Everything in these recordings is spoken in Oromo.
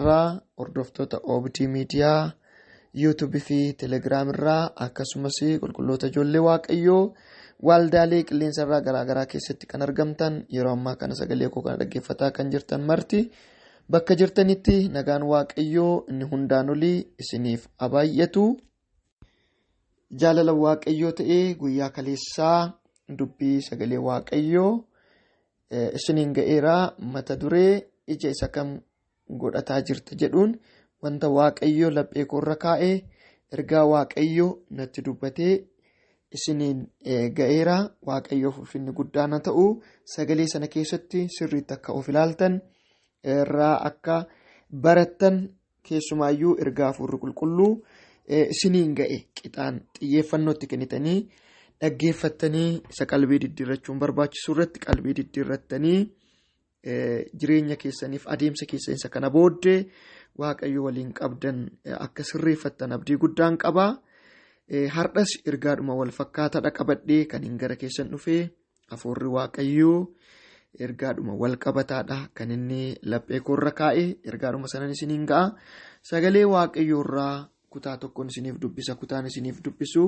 Irraa hordoftoota OBD Miidiyaa Yuutuubii fi Telegiraam irraa akkasumas qulqulloota ijoollee Waaqayyoo waldaalee qilleensa irraa garaagaraa keessatti kan argamtan yeroo ammaa kana sagalee koo kana dhaggeeffataa kan jirtan marti bakka jirtanitti nagaan Waaqayyoo inni hundaan olii isiniif haa baay'atu. Jaalala Waaqayyoo ta'ee guyyaa kaleessaa dubbii sagalee Waaqayyoo isiniin ga'eera mata duree ija isa kam godhataa jirta jedhuun wanta Waaqayyo laphee koorra kaa'ee ergaa Waaqayyo natti dubbatee isiniin ga'eera. Waaqayyoof ulfinni guddaan haa ta'u. Sagalee sana keessatti sirriitti akka of ilaaltan irraa akka barattan keessumaayyuu ergaa hafuurri qulqulluu isiniin ga'e qixaan xiyyeeffannootti kennitanii dhaggeeffattanii isa qalbii diddiirrachuun barbaachisu irratti qalbii diddiirrattanii jireenya keessaniif adeemsa keessan isa kana booddee Waaqayyo waliin qabdan akka sirreeffattan abdii guddaan qaba. Har'as ergaadhuma wal fakkaataadha qabadhee kan hin gara keessan dhufee hafuurri Waaqayyoo ergaadhuma wal qabataadha kan inni laphee koorra kaa'e ergaadhuma sanan isiniin ga'a. Sagalee Waaqayyoo irraa kutaa tokkoon isiniif dubbisa kutaan isiniif dubbisu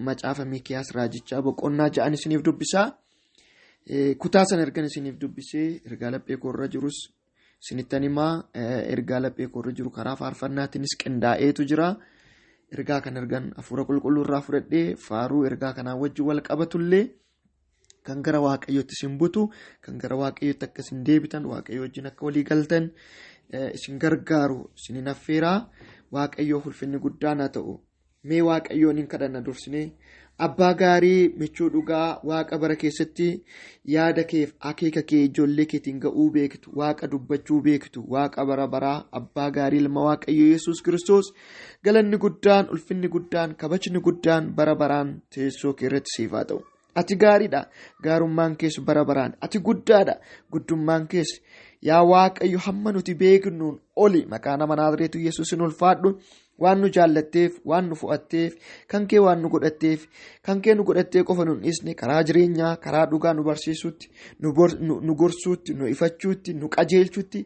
macaafa Miikiyaas raajichaa boqonnaa ja'an isiniif dubbisa. Kutaa sana ergan isiniif dubbisee ergaa laphee koorra jirus isinittan himaa ergaa laphee koorra jiru karaa faarfannaatiinis qindaa'eetu jira. Ergaa kan ergan hafuura qulqulluu irraa fudhadhee faaruu ergaa kanaa wajjin wal qabatullee kan gara Waaqayyootti isin butu kan gara Waaqayyootti akka isin deebitan Waaqayyo wajjin akka walii galtan isin gargaaru isinin affeeraa Waaqayyoof ulfinni guddaan haa ta'u. Mee Waaqayyoon hin kadhanna dursinee abbaa gaarii michuu dhugaa waaqa bara keessatti yaada keef akeeka kee ijoollee keetiin ga'uu beektu waaqa dubbachuu beektu waaqa bara baraa abbaa gaarii ilma Waaqayyo Yesuus Kiristoos galanni guddaan ulfinni guddaan kabajni guddaan bara baraan teessoo kee irratti siif haa ta'u. Ati gaariidha gaarummaan kees bara baraan ati guddaadha guddummaan kees yaa Waaqayyo hamma nuti beeknuun oli maqaa nama Naazreetu Yesuusin ulfaadhu. Waan nu jaallatteef, waan nu fo'atteef, kan kee waan nu godhatteef, kan kee nu godhattee qofa nu hin dhiisne karaa jireenyaa, karaa dhugaa nu barsiisuutti, nu gorsuutti, nu ifachuutti, nu qajeelchuutti,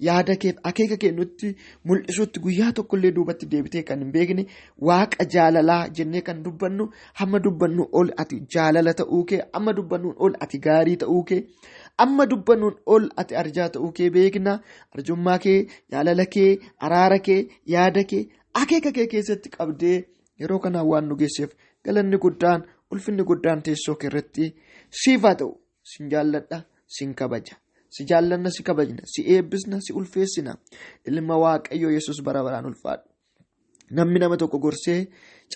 yaada keef akeeka kee nutti mul'isuutti guyyaa tokkollee duubatti deebitee kan hin beekne waaqa jaalalaa jennee kan dubbannu hamma dubbannu ol ati jaalala ta'uu kee, hamma dubbannuun ol ati gaarii ta'uu kee, amma dubbannuun ol ati arjaa ta'uu kee beekna. Arjummaa kee, jaalala kee, araara kee, yaada kee, akeeka kee keessatti qabdee yeroo kanaan waan nu geesseef galanni guddaan ulfinni guddaan teessoo kee irratti siif haa ta'u. Sin jaalladha, sin kabaja. Si jaallanna, si kabajna, si eebbisna, si ulfeessina. Ilma Waaqayyoo Yesuus bara baraan ulfaadhu. Namni nama tokko gorsee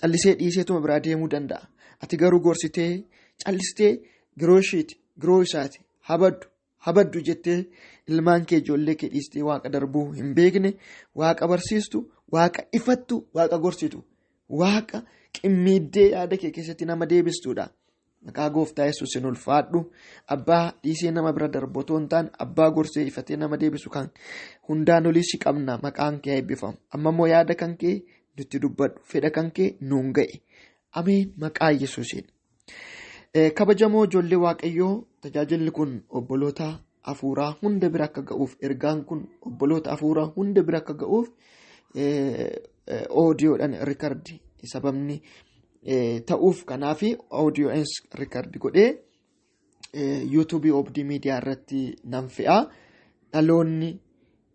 callisee dhiiseetuma biraa deemuu danda'a. Ati garuu gorsitee callistee giroo ishiiti, giroo isaati, habaddu, habaddu jettee ilmaan kee ijoollee kee dhiistee waaqa darbuu hin beekne, waaqa barsiistu, waaqa ifattu, waaqa gorsitu, waaqa qimmiiddee yaada kee keessatti nama deebistuudha. Maqaa gooftaa Yesuusin ulfaadhu. Abbaa dhiisee nama bira darbu otoo hin taane abbaa gorsee ifatee nama deebisu kan hundaan olii si qabna maqaan kee eebbifamu. Amma immoo yaada kan kee nutti dubbadhu. Fedha kan kee nuun ga'e. Ameen maqaa Yesuusiin. Kabajamoo ijoollee Waaqayyoo tajaajilli kun obboloota hafuuraa hunda bira akka ga'uuf ergaan kun obboloota hafuuraa hunda bira akka ga'uuf oodiyoodhaan rikardi sababni ta'uuf kanaaf oodiyoodhaan rikardi godhee yuutuubii Oobdii Miidiyaa irratti nan fe'a. Dhaloonni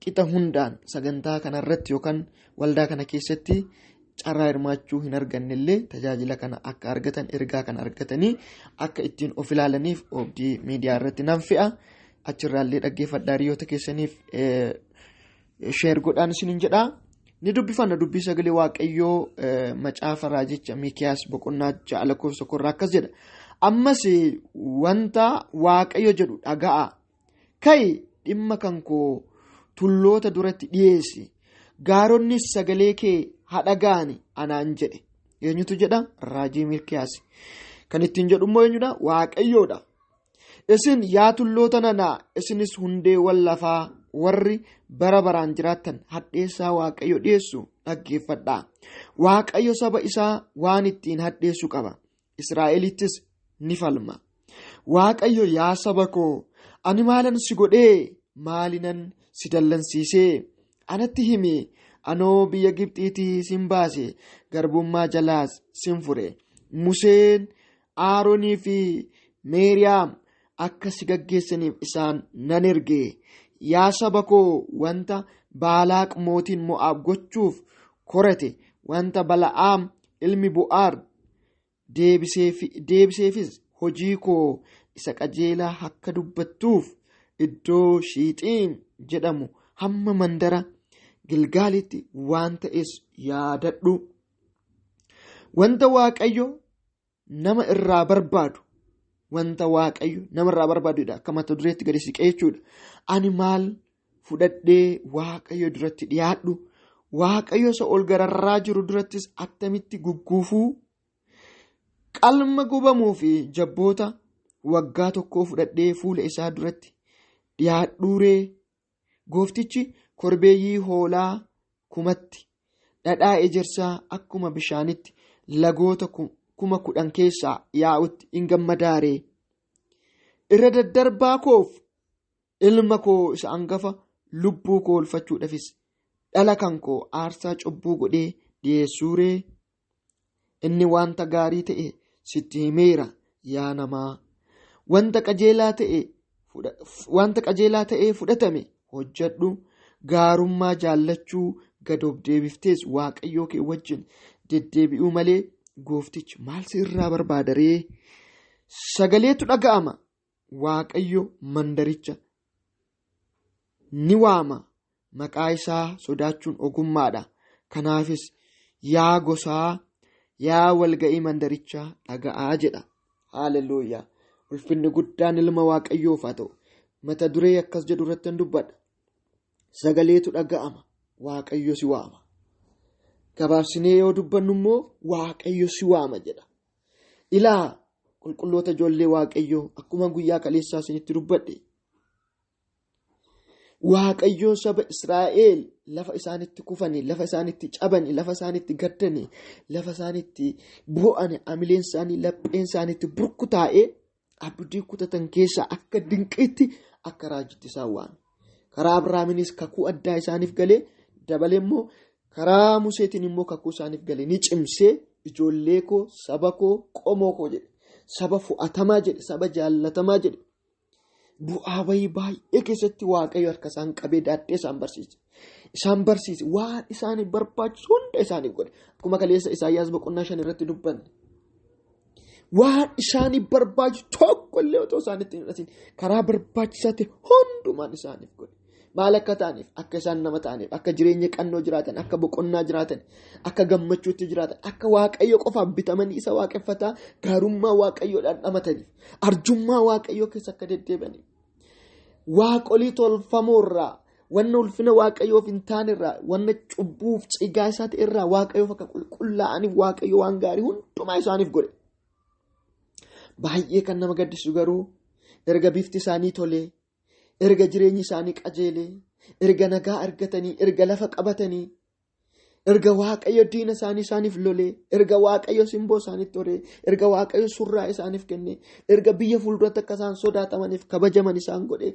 qixa hundaan sagantaa kanarratti yookaan waldaa kana keessatti carraa hirmaachuu hin arganne illee tajaajila kana akka argatan ergaa kana argatanii akka ittiin of ilaalaniif Oobdii Miidiyaa irratti nan fe'a. Achirraallee dhaggeeffadhaa hiriyoota keessaniif sheer godhaan isiniin jedha. Ni dubbifanna dubbii sagalee Waaqayyoo macaafa raajicha Miikiyaas boqonnaa 6 lakkoofsa 1 akkas jedha. Ammas wanta Waaqayyo jedhu dhaga'a. Ka'i dhimma kan koo tulloota duratti dhiyeessi. Gaaronnis sagalee kee haa dhaga'ani anaan jedhe. Eenyutu jedha? Raajii Miikiyaas. Kan ittiin jedhu immoo eenyudha? Waaqayyoodha. Isin yaa tulloota nanaa, isinis hundeewwan lafaa warri bara baraan jiraattan hadheessaa Waaqayyo dhiyeessu dhaggeeffadhaa. Waaqayyo saba isaa waan ittiin hadheessu qaba. Israa'elittis ni falma. Waaqayyo yaa saba koo, ani maalan si godhee maalinan si dallansiisee? Anatti himi. Anoo biyya Gibxiitii sin baase, garbummaa jalaas sin fure. Museen, Aaronii fi Meeriyaam akka si gaggeessaniif isaan nan erge. Yaa saba koo, wanta Baalaaq mootiin Mo'aab gochuuf korate, wanta Bala'aam ilmi Bo'aar deebiseefis hojii koo isa qajeelaa akka dubbattuuf iddoo Shiixiim jedhamu hamma mandara Gilgaalitti waan ta'es yaadadhu. Wanta Waaqayyo nama irraa barbaadu, wanta Waaqayyo nama irraa barbaadudha akka mata dureetti gadi siqee jechuudha. Ani maal fudhadhee Waaqayyo duratti dhiyaadhu? Waaqayyo isa ol gararraa jiru durattis attamitti gugguufuu? Qalma gubamuu fi jabboota waggaa tokkoo fudhadhee fuula isaa duratti dhiyaadhuuree? Gooftichi korbeeyyii hoolaa 10,000tti, dhadhaa ejersaa akkuma bishaanitti lagoota 10,000 keessaa yaa'utti in gammadaaree? Irra daddarbaa koof ilma koo isa hangafa lubbuu koo oolfachuudhaafis dhala kan koo aarsaa cubbuu godhee dhiyeessuuree? Inni wanta gaarii ta'e sitti himeera, yaa namaa. Wanta qajeelaa ta'e fudhatame hojjedhu. Gaarummaa jaallachuu gad of deebiftees Waaqayyoo kee wajjin deddeebi'uu malee gooftichi maal si irraa barbaadaree? Sagaleetu dhaga'ama. Waaqayyo mandaricha ni waama. Maqaa isaa sodaachuun ogummaadha. Kanaafis yaa gosaa, yaa walga'ii mandarichaa dhaga'aa jedha. Haaleluyyaa. Ulfinni guddaan ilma Waaqayyoof haa ta'u. Mata duree akkas jedhu irratti hin dubbadha. Sagaleetu dhaga'ama. Waaqayyo si waama. Gabaabsinee yoo dubbannu immoo Waaqayyo si waama jedha. Ilaa qulqulloota ijoollee Waaqayyoo, akkuma guyyaa kaleessaa isinitti dubbadhe. Waaqayyo saba Israa'el lafa isaanitti kufanii, lafa isaanitti cabanii, lafa isaanitti gaddanii, lafa isaanitti boo'anii, amileen isaanii, lapheen isaaniitti burkutaa'ee abdii kutatan keessaa akka dinqiitti akka raajitti isaan waame. Karaa Abrahaamiinis kakuu addaa isaaniif galee, dabalee immoo karaa Museetiin immoo kakuu isaaniif galee ni cimsee ijoollee koo, saba koo, qomoo koo jedhe, saba fo'atamaa jedhe, saba jaallatamaa jedhe. Bu'aa bayii baay'ee keessatti Waaqayyo harka isaan qabee daaddee isaan barsiise. Isaan barsiise, waan isaaniif barbaachisu hunda isaaniif godhe. Akkuma kaleessa Isaayyaas boqonnaa 5 irratti dubbanne. Waan isaaniif barbaachisu tokko illee otoo isaanitti hin hir'atin karaa barbaachisaa ta'e hundumaan isaaniif godhe. Maal akka ta'aniif, akka isaan nama ta'aniif, akka jireenya qannoo jiraatan, akka boqonnaa jiraatan, akka gammachuutti jiraatan, akka Waaqayyo qofaaf bitamanii isa waaqeffataa gaarummaa Waaqayyoodhaan dhamataniif, arjummaa Waaqayyoo keessa akka deddeebi'aniif, waaqolii tolfamoorraa, wanna ulfina Waaqayyoof hin taanerraa, wanna cubbuuf cigaa isaa ta'erraa Waaqayyoof akka qulqullaa'aniif Waaqayyo waan gaarii hundumaa isaaniif godhe. Baay'ee kan nama gaddisu garuu erga bifti isaanii tolee, erga jireenyi isaanii qajeelee, erga nagaa argatanii, erga lafa qabatanii, erga Waaqayyo diina isaanii isaaniif lolee, erga Waaqayyo simboo isaaniitti horee, erga Waaqayyo surraa isaaniif kennee, erga biyya fuulduratti akka isaan sodaatamaniif kabajaman isaan godhee,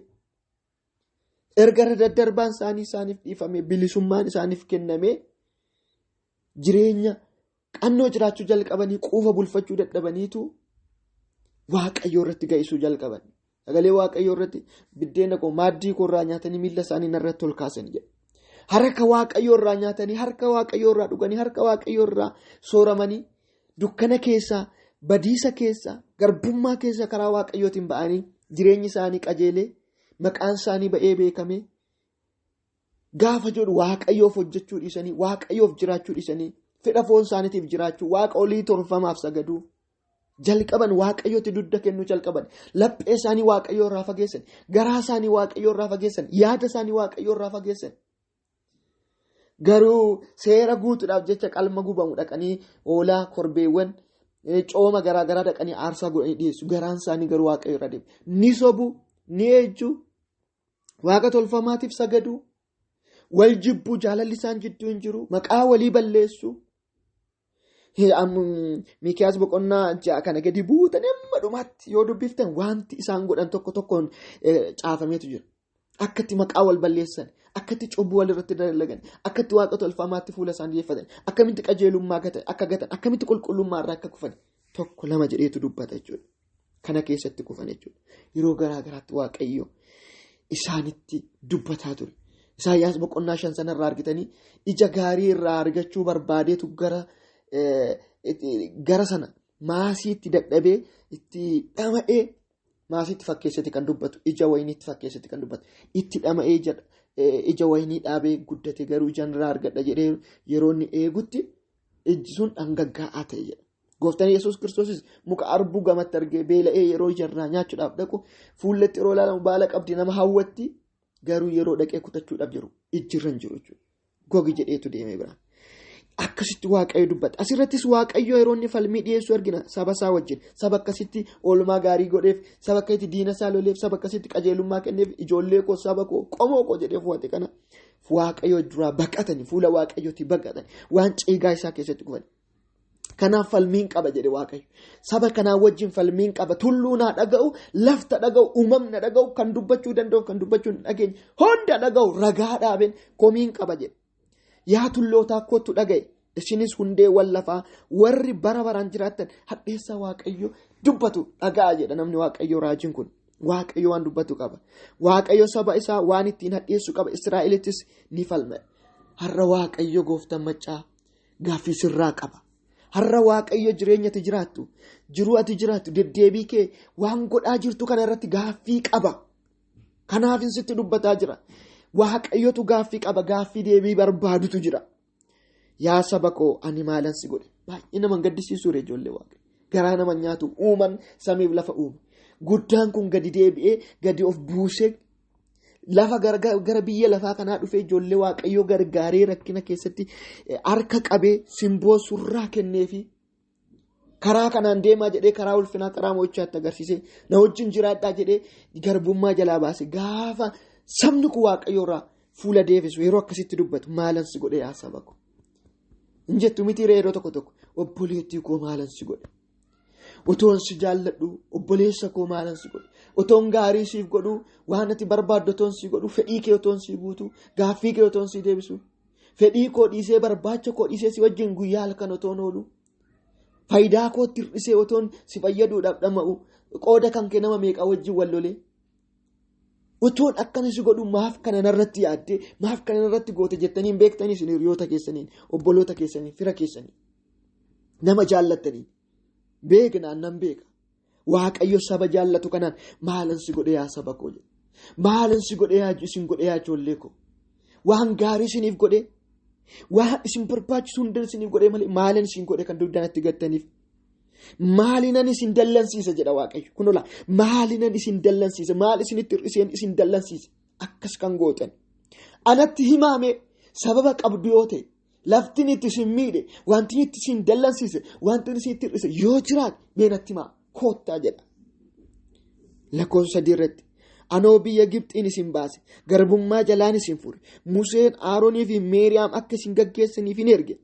erga irra daddarbaan isaanii isaaniif dhiifamee, bilisummaan isaaniif kennamee, jireenya qannoo jiraachuu jalqabanii quufa bulfachuu dadhabaniitu Waaqayyo irratti ga'isuu jalqaban. Sagalee Waaqayyoo irratti biddeena koo maaddii koo irraa nyaatanii miilla isaanii narratti ol kaasan jedha. Harka Waaqayyoo irraa nyaatanii, harka Waaqayyoo irraa dhuganii, harka Waaqayyoo irraa sooramanii dukkana keessaa, badiisa keessaa, garbummaa keessaa karaa Waaqayyootiin ba'anii jireenyi isaanii qajeelee, maqaan isaanii ba'ee beekamee gaafa jedhu Waaqayyoof hojjechuu dhiisanii, Waaqayyoof jiraachuu dhiisanii, fedha foon isaaniitiif jiraachuu, waaqa olii tolfamaaf sagaduu jalqaban. Waaqayyootti dugda kennuu jalqaban. Laphee isaanii Waaqayyoo irraa fageessan, garaa isaanii Waaqayyoo irraa fageessan, yaada isaanii Waaqayyoo irraa fageessan. Garuu seera guutuudhaaf jecha qalma gubamu dhaqanii hoolaa, korbeewwan, cooma garaa garaa dhaqanii aarsaa godhanii dhiyeessu. Garaan isaanii garuu Waaqayyoo irraa deema. Ni sobu, ni ejju, waaqa tolfamaatiif sagadu, wal jibbuu, jaalalli isaan jidduu hin jiru, maqaa walii balleessu. Miikiyaas boqonnaa 6 kana gadi buutanii amma dhumaatti yoo dubbiftan wanti isaan godhan tokko tokkoon caafameetu jira. Akkatti maqaa wal balleessan, akkatti cubbuu wal irratti dalagan, akkatti waaqa tolfamaatti fuula isaanii dhiyeeffatan, akkamitti qajeelummaa akka gatan, akkamitti qulqullummaa irraa akka kufan tokko lama jedheetu dubbata jechuudha. Kana keessatti kufan jechuudha. Yeroo garaa garaatti Waaqayyo isaanitti dubbataa ture. Isaayyaas boqonnaa 5 sanarraa argitanii ija gaarii irraa argachuu barbaadeetu gara sana maasiitti dadhabee itti dhama'ee maasiitti fakkeessatti kan dubbatu, ija wayiniitti fakkeessatti kan dubbatu, itti dhama'ee ija wayinii dhaabee guddate garuu ija irraa argadha jedhee yeroo inni eegutti ijji sun dhangaggaa'aa ta'e jedha. Gooftaan Yesuus Kiristoosis muka arbuu gamatti argee beela'ee yeroo ija irraa nyaachuudhaaf dhaqu fuulletti yeroo ilaalamu baala qabdi nama hawwatti garuu yeroo dhaqee kutachuudhaaf jiru ijji irra hin jiru jechuudha. Gogi jedheetu deemee bira. Akkasitti Waaqayyo dubbata. Asirrattis Waaqayyo yeroo inni falmii dhiyeessu argina saba isaa wajjin. Saba akkasitti oolmaa gaarii godheef, saba akkasitti diina isaa loleef, saba akkasitti qajeelummaa kenneef, ijoollee koo, saba koo, qomoo koo jedhee fuwate kana Waaqayyo duraa baqatanii, fuula Waaqayyootti baqatanii, waan ciigaa isaa keessatti kufan. Kanaaf falmiin qaba jedhe Waaqayyo. Saba kanaa wajjin falmiin qaba. Tulluu naa dhaga'u, lafta dhaga'u, uumamna dhaga'u, kan dubbachuu danda'u, kan dubbachuu hin dhageenye, hunda dhaga'u, ragaa dhaabeen komiin qaba jedhe. Yaa tullootaa kottu dhaga'e. Isinis hundeewwan lafaa warri bara baraan jiraattan hadheessa Waaqayyo dubbatu dhaga'a jedha namni Waaqayyo raajiin kun. Waaqayyo waan dubbatu qaba. Waaqayyo saba isaa waan ittiin hadheessu qaba. Israa'elittis ni falma. Har'a Waaqayyo gooftaan maccaa gaaffii sirraa qaba. Har'a Waaqayyo jireenya ati jiraattu, jiruu ati jiraattu, deddeebii kee waan godhaa jirtu kana irratti gaaffii qaba. Kanaaf sitti dubbataa jira. Waaqayyotu gaaffii qaba. Gaaffii deebii barbaadutu jira. Yaa saba koo ani maalan si godhe? Baay'ee nama gaddisiisu ijoollee Waaqayyo. Garaa nama nyaatu uuman samiif lafa uume. Guddaan kun gadi deebi'ee gadi of buusee lafa gara biyya lafaa kanaa dhufee ijoollee Waaqayyoo gargaaree rakkina keessatti harka qabee simboo surraa kenneefi karaa kanaan deemaa jedhee karaa ulfinaa karaa mo'ichaatti agarsiisee na wajjin jiraadhaa jedhee garbummaa jalaa baase. Gaafa sabni kun Waaqayyoo irraa fuula deebisu yeroo akkasitti dubbatu maalan si godhe yaa saba koo? Hin jettu miti yeroo tokko tokko obboleettii koo maalan si godhe? Otoon si jaalladhu obboleessa koo maalan si godhe? Otoon gaarii siif godhu waan ati barbaaddu otoon si godhu fedhii kee otoon si guutu gaaffii kee otoon si deebisu fedhii koo dhiisee barbaacha koo dhiisee si wajjin guyyaa halkan otoon oolu faayidaa kootti hir'isee otoon si fayyaduudhaaf dhama'u qooda kan kee nama meeqaa wajjin wal lolee otoon akkana si godhu maaf kana narratti yaaddee maaf kana narratti goote jettanii hin beektanii isin hiriyoota keessaniin obboloota keessaniin fira keessaniin nama jaallattaniin beeknaan nan beeka. Waaqayyo saba jaallatu kanaan maalan si godhe yaa saba koo jedhe. Maalan si godhe yaa isin godhe yaa ijoollee koo. Waan gaarii isiniif godhe waan isin barbaachisu hunda isiniif godhe malee maalan isin godhe kan dugdaan itti gattaniif. Maalinan isin dallansiisa jedha Waaqayyo. Kunola maalinan isin dallansiisa maal isinitti hir'iseen isin dallansiisa akkas kan gootan. Anatti himaame sababa qabdu yoo ta'e laftin itti isin miidhe wanti itti isin dallansiise wanti isin hir'ise yoo jiraate mee natti himaa koottaa jedha. Lakkoofsa 3 irratti anoo biyya Gibxiin isin baase garbummaa jalaan isin fure Museen Aaronii fi Meeriyaam akka isin gaggeessaniif hin erge.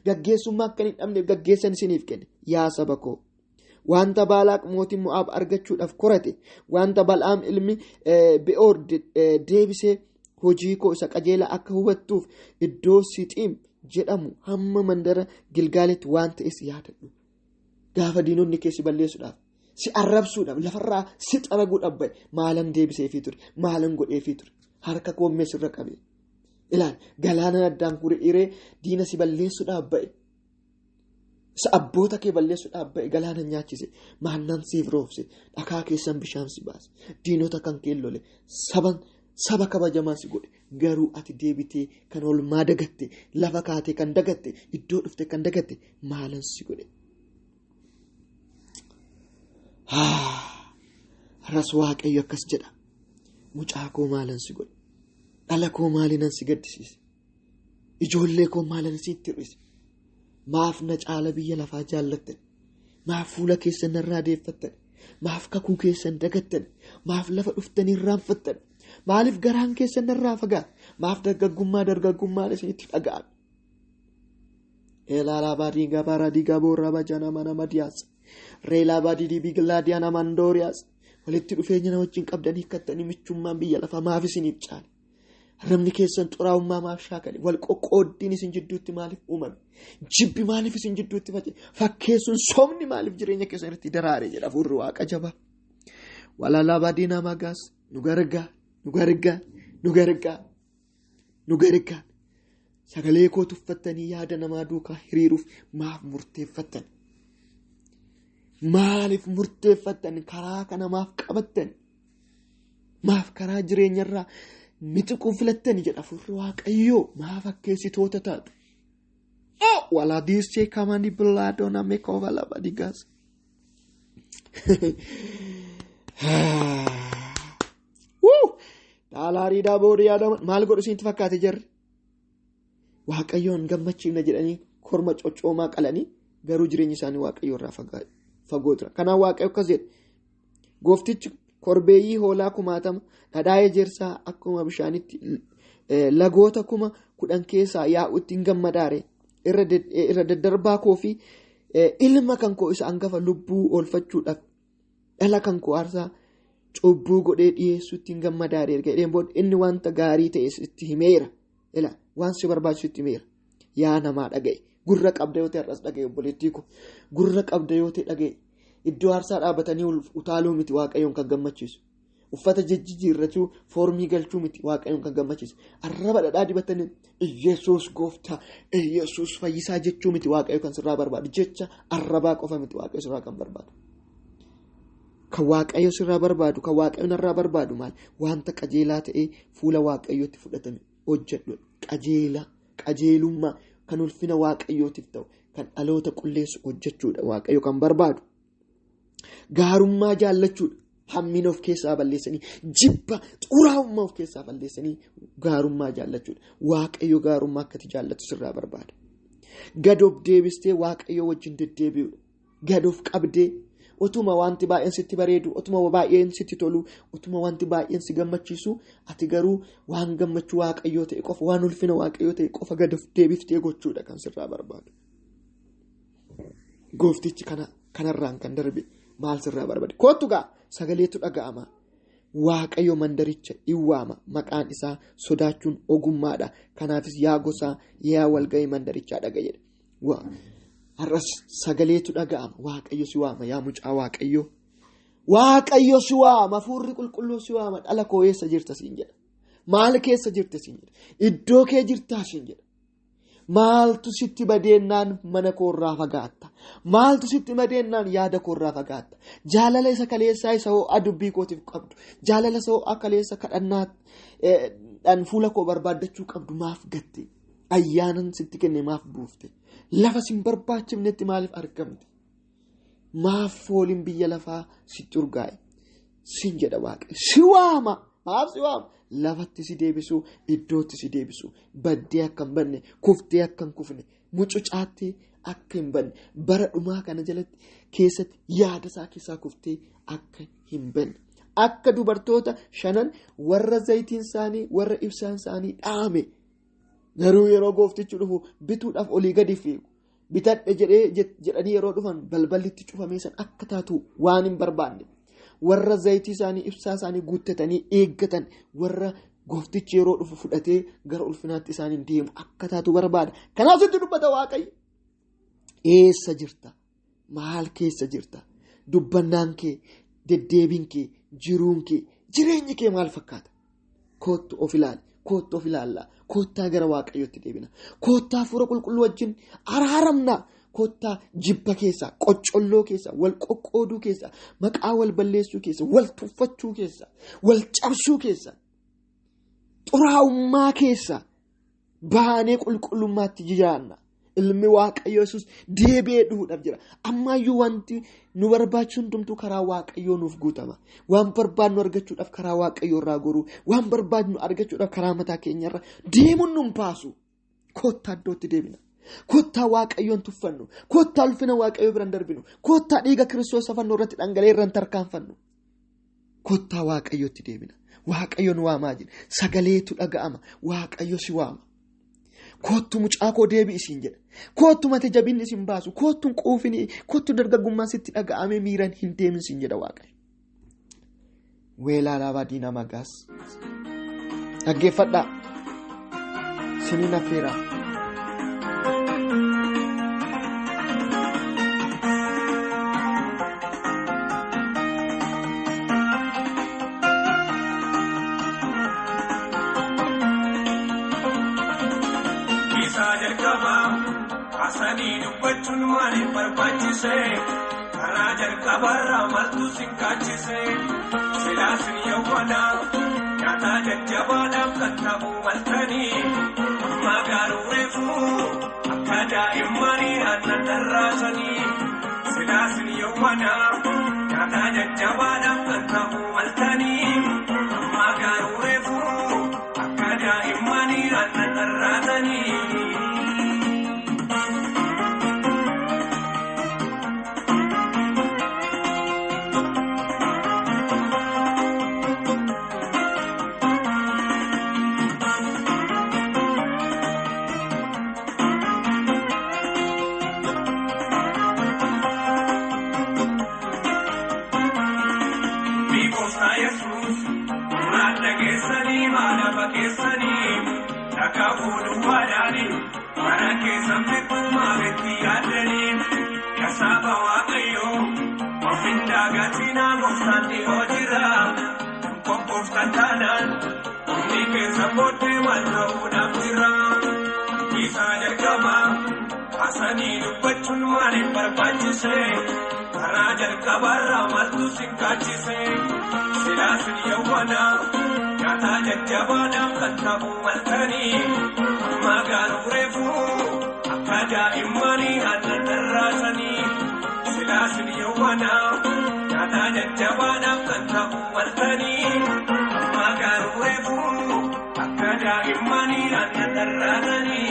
Gaggeessummaa akka hin dhabneef gaggeessan isiniif kenne. Yaa saba koo wanta Baalaaq mootiin Mo'aab argachuudhaaf korate wanta Bal'aam ilmi Be'oor deebisee hojii koo isa qajeelaa akka hubattuuf iddoo Sixiim jedhamu hamma mandara Gilgaalitti waan ta'es yaadadhu. Gaafa diinonni kee si balleessuudhaaf si arrabsuudhaaf lafarraa si xaraguudhaaf ba'e maalan deebiseefii ture maalan godheefii ture harka koommee sirra qabee. Ilaal galaana addaan kuree diina si balleessuudhaaf ba'e. Isa abboota kee balleessuudhaaf ba'e galaana nyaachise maannaan siif roobse dhakaa keessan bishaan si baase diinota kan kee lole saba kabajamaa si godhe garuu ati deebitee kan olmaa dagatte lafa kaatee kan dagatte iddoo dhufte kan dagatte maalan si godhe. Har'as Waaqayyo akkas jedha mucaa koo maalan si godhe. Dhala koo maalinan si gaddisiise? Ijoollee koo maalan sitti hir'ise? Maaf na caala biyya lafaa jaallattan? Maaf fuula keessan narraa deeffattan? Maaf kakuu keessan dagattan? Maaf lafa dhuftanii irraanfattan? Maaliif garaan keessan narraa fagaate? Maaf dargaggummaan isinitti dhaga'ame? Eelaalaa baadii gabaaraa diigaa boorraa bajanaa mana madiyaas. Reelaa baadii dibigilaadiyaa namandooriyaas. Walitti dhufeenya na wajjin qabdan hiikkattanii michummaan biyya lafaa maaf isiniif caale? Arrabni keessan xuraa'ummaa maaf shaakale? Wal qoqqooddiin isin jidduutti maaliif uumame? Jibbi maaliif isin jidduutti faca'e? Fakkeessuun sobni maaliif jireenya keessan irratti daraare jedha hafuurri Waaqa jabaa. Walaalaa baadii magaas nu gargaa, nu gargaa, nu gargaa, nu gargaa. Sagalee koo tuffattanii yaada namaa duukaa hiriiruuf maaf murteeffattan? Maaliif murteeffattan? Karaa kana maaf qabattan? Maaf karaa jireenyarraa mitiquu filattan jedha hafuurri Waaqayyoo. Maaf akkeessitoota taatu? Oh! Walaadiisee kamani bilaadoona meekova labadigaas. Wuu! Daalaarii daaboodii yaadama. Maal godhu isinitti fakkaate jarri? Waaqayyoon gammachiifna jedhanii korma coccoomaa qalanii garuu jireenyi isaanii Waaqayyoo irraa fagoo jira. Kanaaf Waaqayyo akkas jedhe. Gooftichi korbeeyyii hoolaa 10,000 dhadhaa ejersaa akkuma bishaanitti lagoota 10,000 keessaa yaa'utti hin gammadaare. Irra daddarbaa koo fi ilma kan koo isa hangafa lubbuu oolfachuudhaaf dhala kan koo aarsaa cubbuu godhee dhiyeessuutti hin gammadaare. Erga jedheen booda inni wanta gaarii ta'e itti himeera. Ila waan si barbaachisu itti himeera. Yaa namaa dhaga'e. Gurra qabda yoo ta'e har'as dhaga'e obboleettii koo. Gurra qabda yoo ta'e dhaga'e. Iddoo aarsaa dhaabatanii utaaluu miti Waaqayyoon kan gammachiisu. Uffata jijjiirrachuu foormii galchuu miti Waaqayyoon kan gammachiisu. Arraba dhadhaa dibatanii Iyyasuus gooftaa, Iyyasuus fayyisaa jechuu miti Waaqayyo kan sirraa barbaadu. Jecha arrabaa qofa miti Waaqayyo sirraa kan barbaadu. Kan Waaqayyo sirraa barbaadu, kan Waaqayyo narraa barbaadu maal? Wanta qajeelaa ta'ee fuula Waaqayyootti fudhatame hojjedhu. Qajeelaa, qajeelummaa kan ulfina Waaqayyootiif ta'u, kan dhaloota qulleessu hojjechuudha Waaqayyo kan barbaadu. Gaarummaa jaallachuudha. Hammina of keessaa balleessanii, jibba xuraa'ummaa of keessaa balleessanii gaarummaa jaallachuudha. Waaqayyo gaarummaa akkati jaallatu sirraa barbaada. Gad of deebistee Waaqayyo wajjin deddeebi'uudha. Gad of qabdee otuma wanti baay'een sitti bareedu, otuma baay'een sitti tolu, otuma wanti baay'een si gammachiisu, ati garuu waan gammachuu Waaqayyoo ta'e qofa, waan ulfina Waaqayyoo ta'e qofa gad of deebiftee gochuudha kan sirraa barbaadu. Gooftichi kanarraan kan darbe maal sirraa barbaade? Kottu gaa sagaleetu dhaga'ama. Waaqayyo mandaricha in waama. Maqaan isaa sodaachuun ogummaadha. Kanaafis yaa gosaa, yaa walga'ii mandarichaa dhaga'i jedha. Har'as sagaleetu dhaga'ama. Waaqayyo si waama yaa mucaa Waaqayyo. Waaqayyo si waama. Hafuurri qulqulluu si waama. Dhala koo eessa jirta siin jedha. Maal keessa jirta siin jedha. Iddoo kee jirtaa siin jedha. Maaltu sitti badeennaan mana koorraa fagaatta? Maaltu sitti badeennaan yaada koorraa fagaatta? Jaalala isa kaleessaa isa ho'aa dubbii kootiif qabdu. Jaalala isa ho'aa kaleessa kadhannaadhaan fuula koo barbaaddachuu qabdu maaf gatte? Ayyaanan sitti kenne maaf buufte? Lafa sin barbaachifnetti maaliif argamte? Maaf fooliin biyya lafaa sitti urgaa'e? Sin jedha Waaqayyo. Si waama. Maaf si waama? Lafatti si deebisuu, iddootti si deebisuu, baddee akka hin banne, kuftee akka hin kufne, mucucaattee akka hin banne, bara dhumaa kana jalatti keessatti yaada isaa keessaa kuftee akka hin banne. Akka dubartoota shanan warra zayitiin isaanii, warra ibsaan isaanii dhaame garuu yeroo gooftichi dhufu bituudhaaf olii gadi fiigu. Bitadhe jedhanii yeroo dhufan balballitti cufamee san akka taatu waan hin barbaanne. Warra zayitii isaanii ibsaa isaanii guuttatanii eeggatan warra gooftichi yeroo dhufu fudhatee gara ulfinaatti isaaniin deemu akka taatu barbaada. Kanaaf sitti dubbata Waaqayyo. Eessa jirta? Maal keessa jirta? Dubbannaan kee, deddeebiin kee, jiruun kee, jireenyi kee maal fakkaata? Kottu of ilaali. Kottu of ilaallaa. Kottaa gara Waaqayyootti deebina. Kottaa hafuura qulqulluu wajjin araaramna. Kottaa jibba keessaa, qoccolloo keessaa, wal qoqqooduu keessaa, maqaa wal balleessuu keessaa, wal tuffachuu keessaa, wal cabsuu keessaa, xuraa'ummaa keessaa baanee qulqullummaatti jiraanna. Ilmi Waaqayyoo Yesuus deebi'ee dhufuudhaaf jira. Ammaayyuu wanti nu barbaachisu hundumtuu karaa Waaqayyoo nuuf guutama. Waan barbaadnu argachuudhaaf karaa Waaqayyoo irraa goruu, waan barbaadnu argachuudhaaf karaa mataa keenyarra deemuun nu baasu. Kottaa iddootti deebina. Kottaa Waaqayyoon tuffannu. Kottaa ulfina Waaqayyoo biraan darbinu. Kottaa dhiiga Kiristoos fannoo irratti dhangala'ee irraan tarkaanfannu. Kottaa Waaqayyootti deebina. Waaqayyo nu waamaa jira. Sagaleetu dhaga'ama. Waaqayyo si waama. Kottu mucaa koo deebi'i siin jedha. Kottu mata jabinni isin baasu. Kottu hin quufini. Kottu dargaggummaan sitti dhaga'amee miiraan hin deemin siin jedha Waaqayyo. Weelaa Alaabaa Diinaa Magaas. Dhaggeeffadhaa. Siniin affeeraa. Dubbachuun maaliif barbaachise? Karaa jalqabarraa maaltu si kaachise? Silaasin yawwanaa nyaataa jajjabaadhaaf kan ta'u maltanii amma garuu reefuu akka daa'immanii aannan dharraasanii. Silaasin yawwanaa nyaataa jajjabaadhaaf kan ta'u maltanii amma garuu reefuu akka daa'immanii aannan dharraasanii. Dubbachuun maaliif barbaachise? Karaa jalqabarraa maaltu si kaachise? Silaasin yawwanaa nyaataa jajjabaadhaaf kan ta'u maltanii amma garuu reefuu akka daa'immanii aannan dharraasanii. Silaasin yawwanaa nyaataa jajjabaadhaaf kan ta'u maltanii amma garuu reefuu akka daa'immanii aannan dharraasanii.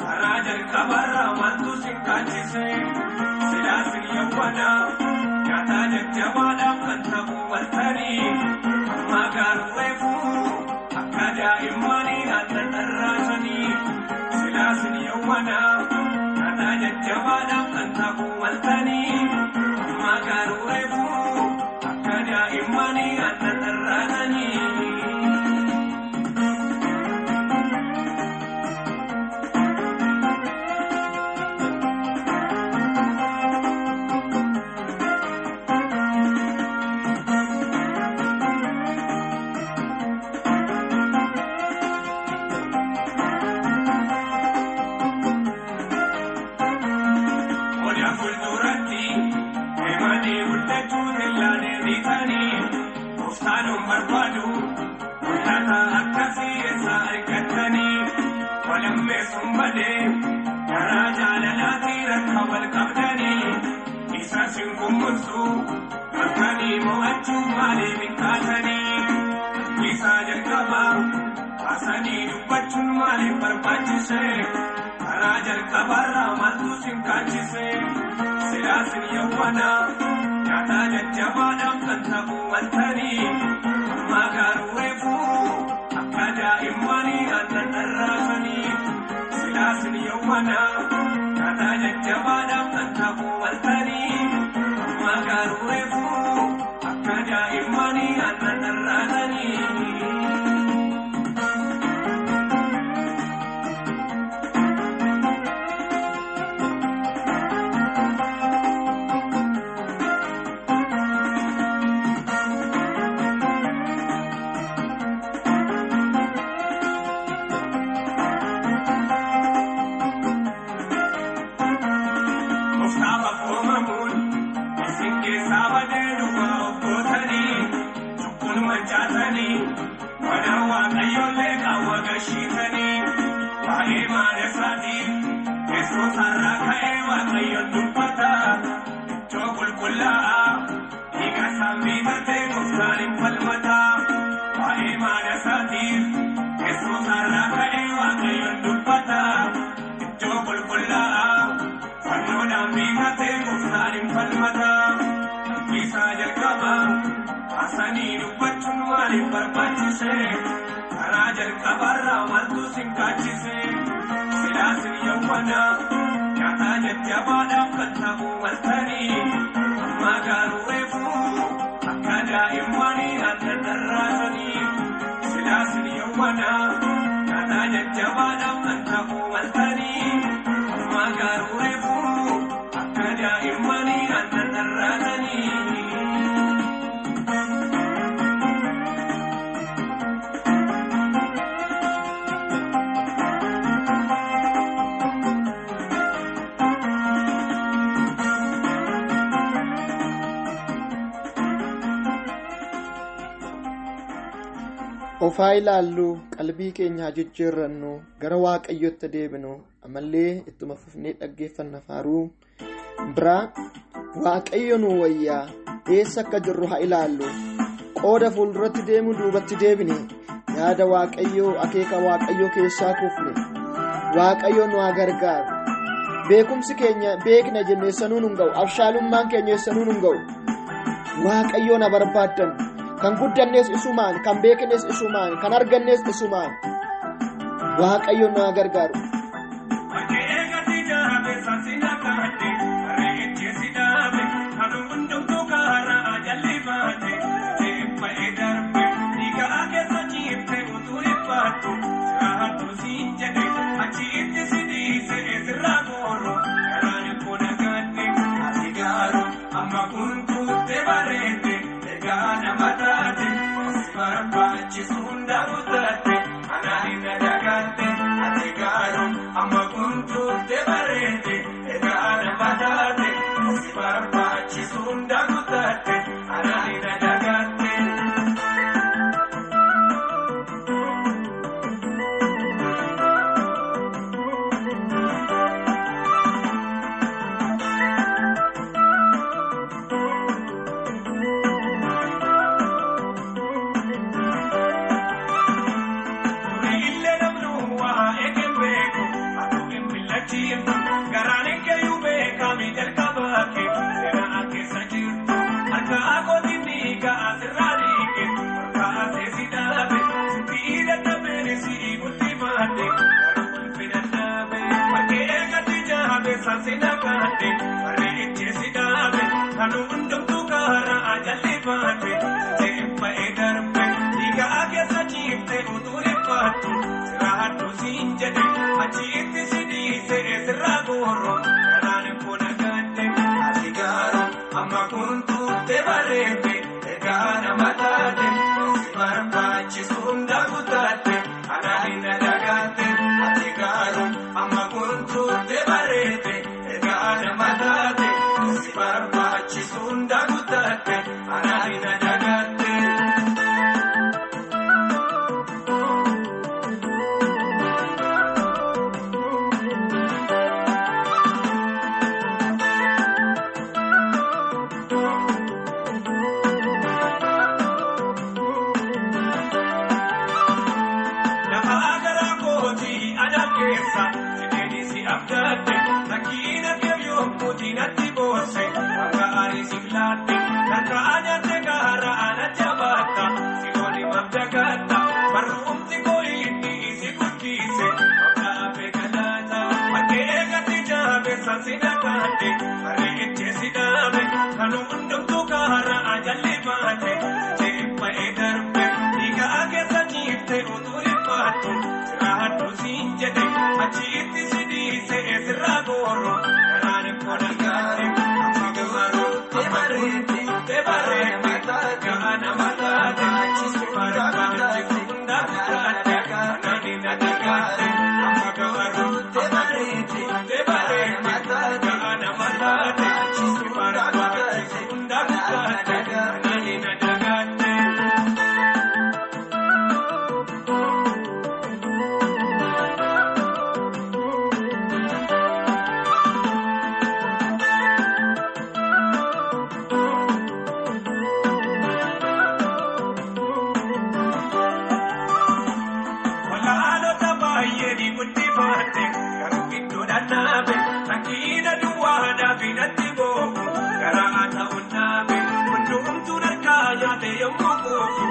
Karaa jalqabarraa maaltu si kaachise? Silaasin yawwanaa nyaataa jajjabaadhaaf kan ta'u maltanii amma garuu reefuu akka daa'immanii aannan dharraasanii. Silaasin yawwanaa nyaataa jajjabaadhaaf kan ta'u maltanii amma garuu reefuu akka daa'immanii aannan dharraasanii. Dubbachuun maaliif barbaachise? Karaa jalqabarraa maaltu si kaachise? Silaasin yawwanaa nyaataa jajjabaadhaaf kan ta'u maltanii amma garuu reefuu akka daa'immanii aannan dharraasanii. Silaasin yawwanaa nyaataa jajjabaadhaaf kan ta'u maltanii amma garuu reefuu akka daa'immanii aannan dharraasanii. ijaartanii mana waaqayyoollee qaawwa gashiitanii waa'ee maal isaatiif Yesuus har'aa ka'ee waaqayyoon dubbata iddoo qulqullaa'aa dhiiga isaan bitatee gooftaan hin falmata waa'ee maal isaatiif Yesuus har'aa ka'ee waaqayyoon dubbata iddoo qulqullaa'aa fannoodhaan bitatee gooftaan hin falmata dubbisaa jalqaba haasanii dubbachuun maaliif barbaachise karaa jalqabarraa maaltu sin kaachise silaasin yawwana nyaataa jajjabaadhaaf kan ta'u maltanii amma garuu reefuu akka daa'immanii aannan dharraatanii silaasin yawwana nyaataa jajjabaadhaaf kan ta'u maltanii amma garuu reefuu akka daa'immanii aannan dharraatanii. Ofaa ilaallu qalbii keenya jijjiirrannu gara waaqayyotti deebinu ammallee ittuma fufnee dhaggeeffanna faaruu biraa waaqayyo nu wayyaa eessa akka jirru haa ilaallu qooda fuulduratti deemu duubatti deebine yaada waaqayyoo akeeka waaqayyoo keessaa kufne waaqayyo nu haa gargaaru beekumsi keenya beekna jennee sanuu nun ga'u abshaalummaan keenya sanuu nun ga'u waaqayyo na barbaaddan. Kan guddannees isumaan, kan beeknes isumaan, kan argannees isumaan. Waaqayyo nu haa gargaaru. ifaate garuu iddoo dhannaabe rakkiina duwwaadhaaf natti boobu garaa ta'uun dhaabe hundumtuun harkaa nyaate yommuu quufu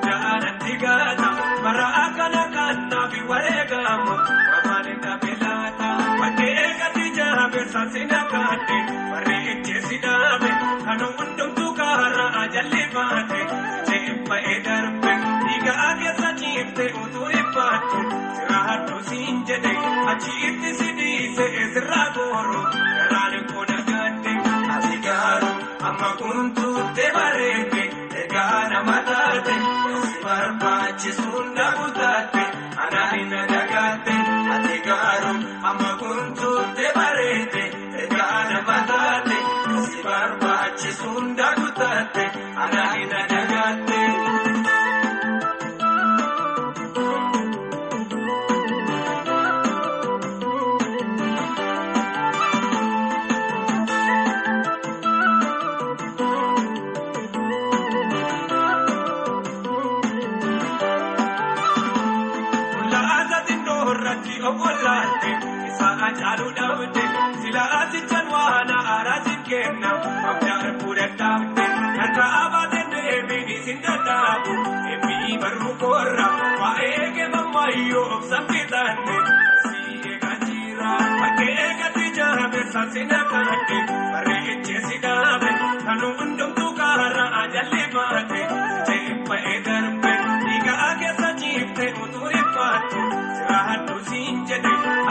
jaalatti gaata bara akkana kannaaf wareegamu afaan dhabe laata wanneen gadi jaabeessa sina kaadhe warri ejjeesi dhaabe kan hundumtuu karaa jallifaate jeebba'ee darbe dhiigaa keessa ciifte utuu ibbaattu sirraa hadduu siin jedhe achitti si dhiise sirraa gooru garaan koo nagaadde ati gaaruu amma kuntuutte bareedde egaa nama taate si barbaachisuun dhaabutaate anaan na dagaate ati gaaruu amma kuntuutte bareedde egaa nama taate si barbaachisuun dhaabutaate anaan na dagaate.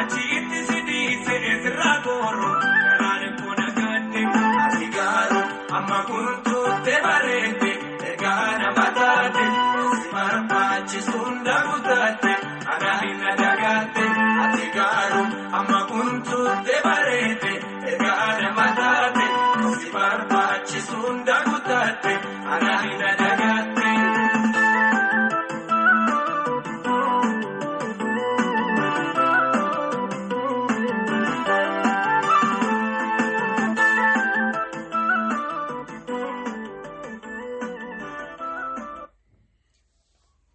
Achitti si dhiise sirraa gooru garaan koo nagaadde ati gaaruu amma kuntuutte bareedde egaa nama taate si barbaachisuun dhaabutaate anaan na dagaate ati gaaruu amma kuntuutte bareedde egaa nama taate si barbaachisuun dhaabutaate anaan na dagaate.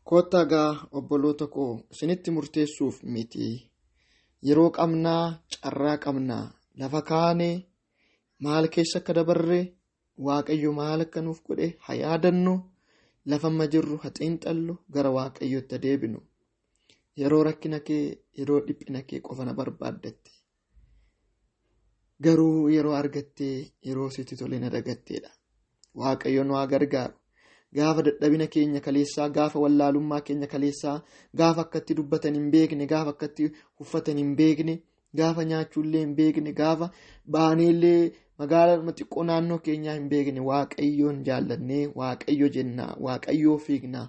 Kottaa gaa obboloota koo isinitti murteessuuf miti. Yeroo qabnaa, carraa qabnaa, lafa kaane maal keessa akka dabarre, Waaqayyo maal akka nuuf godhe haa yaadannu, lafa amma jirru haa xiinxallu, gara Waaqayyootti deebinu. Yeroo rakkina kee, yeroo dhiphina kee qofa na barbaaddatte. Garuu yeroo argattee, yeroo sitti tole na dagatteedha. Waaqayyo nu haa gargaaru. Gaafa dadhabina keenya kaleessaa, gaafa wallaalummaa keenya kaleessaa, gaafa akkatti dubbatan hin beekne, gaafa akkatti uffatan hin beekne, gaafa nyaachuullee hin beekne, gaafa baaneellee magaalaa xiqqoo naannoo keenyaa hin beekne, Waaqayyoon jaallannee, Waaqayyo jennaa, Waaqayyoo fiignaa.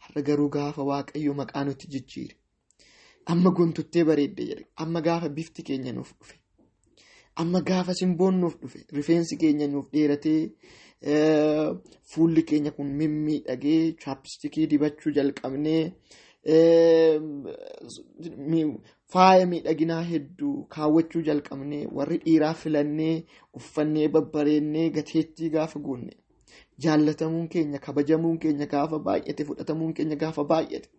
Har'a garuu gaafa Waaqayyo maqaa nutti jijjiire. Amma gontuttee bareedde jedhe. Amma gaafa bifti keenya nuuf dhufe. Amma gaafa simboon nuuf dhufe, rifeensi keenya nuuf dheeratee, fuulli keenya kun mimmiidhagee, chaappistikii dibachuu jalqabnee, faaya miidhaginaa hedduu kaawwachuu jalqabnee, warri dhiiraa filannee, uffannee babbareennee gateettii gaafa guunne, jaallatamuun keenya, kabajamuun keenya gaafa baay'ate, fudhatamuun keenya gaafa baay'ate,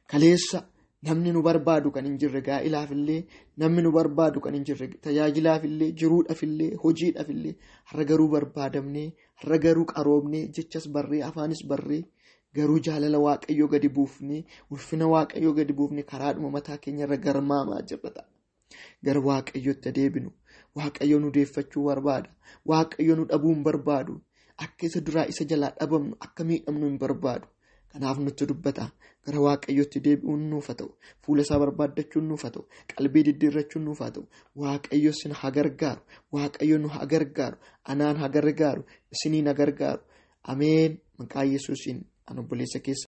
kaleessa namni nu barbaadu kan hin jirre gaa'ilaafillee, namni nu barbaadu kan hin jirre tajaajilaafillee, jiruudhaafillee, hojiidhaafillee, har'a garuu barbaadamnee, har'a garuu qaroomnee, jechas barree, afaanis barree, garuu jaalala Waaqayyoo gadi buufnee, ulfina Waaqayyoo gadi buufnee karaadhuma mataa keenyarra garmaamaa jirra ta'a. Gara Waaqayyootti deebinu. Waaqayyo nu deeffachuu barbaada. Waaqayyo nu dhabuu hin barbaadu. Akka isa duraa isa jalaa dhabamnu, akka miidhamnu hin barbaadu. Kanaaf nutti dubbata. Gara Waaqayyootti deebi'uun nuuf haa ta'u. Fuula isaa barbaaddachuun nuuf haa ta'u. Qalbii diddiirrachuun nuuf haa ta'u. Waaqayyo isin haa gargaaru. Waaqayyo nu haa gargaaru. Anaan haa gargaaru. Isiniin haa gargaaru. Ameen. Maqaa Yesuusiin an obboleessa keessa.